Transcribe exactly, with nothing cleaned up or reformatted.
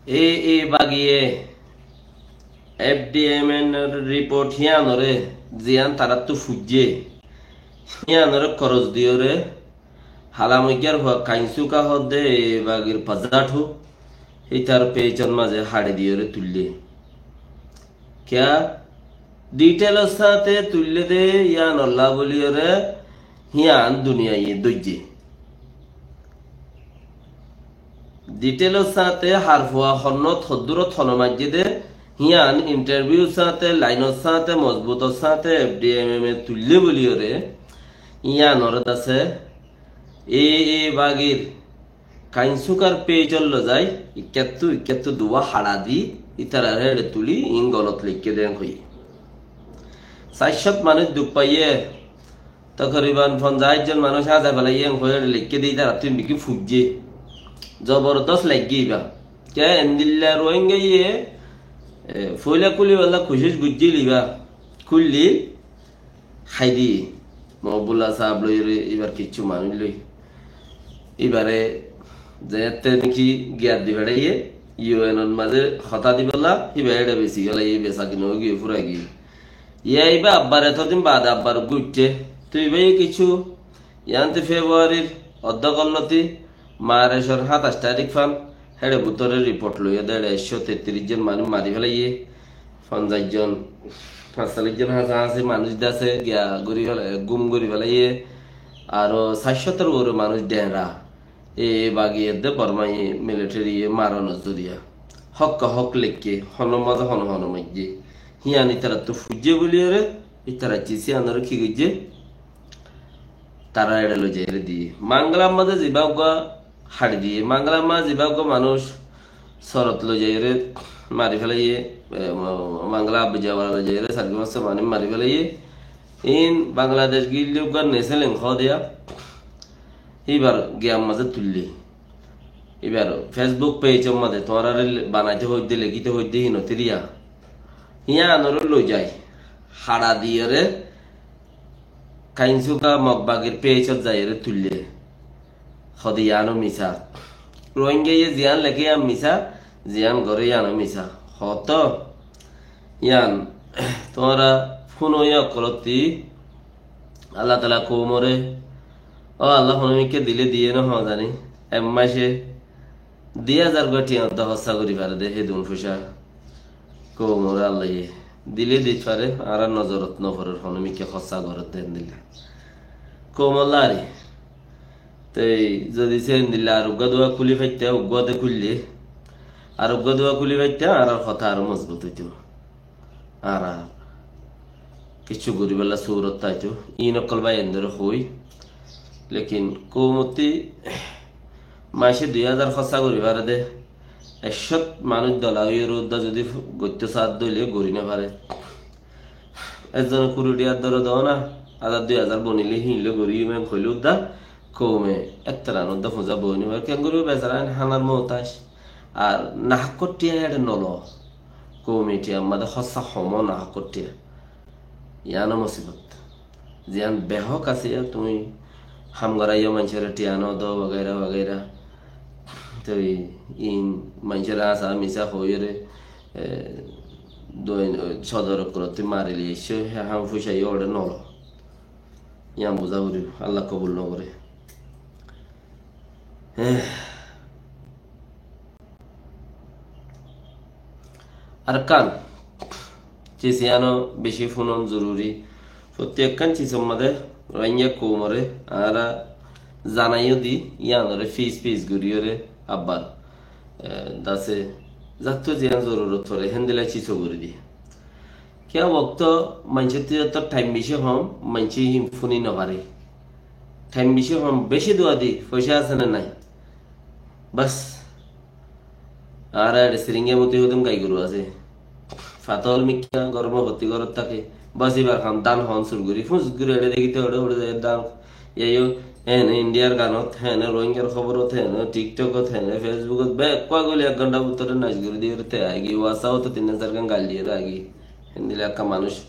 E, e bagiye F D M M or report híyanore, ziyán taráttu fuijjé, híyanore koros diyore, Halamoiggár fua Kainsuka hoódde e bagir pazathu, hítar page or mazé haçi diyore tuillé. Kiyá? Detail or sáñte tuillé dé yíanolla buliyore híyan duniyaiye dóijje. Detail or sáñte har fua honnót hoddúrot hone maijjé dé, híyan interview or sáñte, line or sáñte, mozbut or sáñte F D M M e tuillé buliyore, híyanore dase e, e bagir Kainsukar page ot lozai, ikkáttu, ikkáttu duwa haça di, ítarare héçe tuli, iín golot leikké dé hoiyé. Sair cót manúic duk faiyé, tokoriban fonzaic zon manúic házai felaiyé, en hoi héçe leikké dé, ítarattu iín biki fuijjé. Zobordos laiggé íba. Kiyá endilla Rohingya ye, e, foila kúliballa kucíc goijjíl íba. Kúlli, hái diyé. Mohibullah saáb loi re, íbar kiccú manúic loi. Íbare zeéñtte niki giyar di feçáiye, U N or mazé hotá dibolla, íba éçe besi gelaiyé, besa kina ói giyé, fúrai giyé. Yá íba abbar etodin baade abbar uggúa uiththé. Toi íbaye kiccú, yiánte February r oddók olloti, March or háñtaic tarík fán, héçe bútore report loiyé dé, héçe ekcó tettiríc zon manúic mari felaiyé, fonzaic zon, fañsalic zon háñsa-háñsi manúic dase giya gorí fela-, gúm gorí felaiyé, aró sair cótor uore manúic dheñra. E, e bagi edde Bormaiye militariye maronor zoriya. Hókke hók leikké, honor mazé hone hone maijjé. Híyan ítarattu fuijjé buliyore, ítara cisi anore ki goijjé? Tara éçe loi zaiyóre diyé. Mangala mazé zibá uggúa haçi diyé. Mangala mazé zibá uggúa manúic sorot loi zaiyóre mari felaiyé. E, ma-, Mangala Abujawara loi zaiyóre sargi masse manúic mari felaiyé. Iín Bangladec gílle uggúa neseleng hoó diya. Íbar giyam mazé tuillé. Íbar Facebook page or mazé tuáñrare le-, banaité hoiddé, lekíte hoiddé hín otiriya. Híyan anore loi zai. Haça diyóre Kainsuka Mog bagir page ot zaiyóre tuillé. Hode yíano misá. Rohingya ye ziyán leké yían misá, ziyán goré yíano misá. Hoto yían tuáñra fúno yí okkolotti Allah taala koumore, ó Allah, hono mikká dile diyé no hó zani, ek mace Dui házar gua thiañ uddá hossá gorí fare dé, hé dun foicá koumoré Allaye dile dit fare, añárar nozorot no forer, hono mikká hossá gorer dé endilla. Koumolla ari. Te zodi se endilla ar uggúa dua kúli faittá, uggúa de kúille, ar uggúa dua kúli faittá, añárar hotá aró mozbut óito. Añára kessú goríbolla surot táito. Iín ókkol báiyaindóre hoói. Lekin koumottí maicé dui házar hossá gorí fare dé. Ekcót manúic dola óiyoré uddá zodi goittó saádde óile gorí no fare. Ezzone kuri thiyar dóre dóna, házar dui házar bonilé híin loi gorí yum em hoilé uddá koume etteran uddá fuzá boi no fare. Keéngorí besaráin hánar muhtáic. Ar nahákkor thiañ éçe nolo. Koumi thiañ mazé hossá homo nahákkor thiañ. Yiáno musibot. Ziyán behók asé, tuñí ham goráiyo maincóre thiañ no do, wagaira wagaira. Toi iín maincóre asá misá hoiyóre, e, doi-, sodor okkolottu mari loi aiccé, hé ham fuisaiyó óre nolo. Yián buzá foribó, Allah kobul no goré. Eh. Arkan, cis yiáno beci funon zoruri. Fottí ekkán cisor mazé Rohingya koumoré añára zanaiyó di, yiánoré fis fis goríyoré abbar, eh, dase zattu ziyán zorurot fore, héndilla cis gorí di. Kiyá wokto maincóttu yótto thaim beci hom, maincé hín fúni no fare. Thaim beci hom, beci dua di, foicá asé né nai? Bas. Añára eçe siringiya muti hodún gai goru asé. Fatol mikká gormo fottí gorot táke. Bas, ibar ham dán hon sur gorí, fus gorí eçe dekíte uçe uçe zai dán. Yaiyo, héne Indiyar ganot, héne Rohingyar hóborot, héne TikTokot, héne Facebookot, bekkúa goli ek gonthar bútore nac gorí diyóre te aigi, WhatsAppot tin zar gan gail diyóre aigi. Héndilla ekká manúic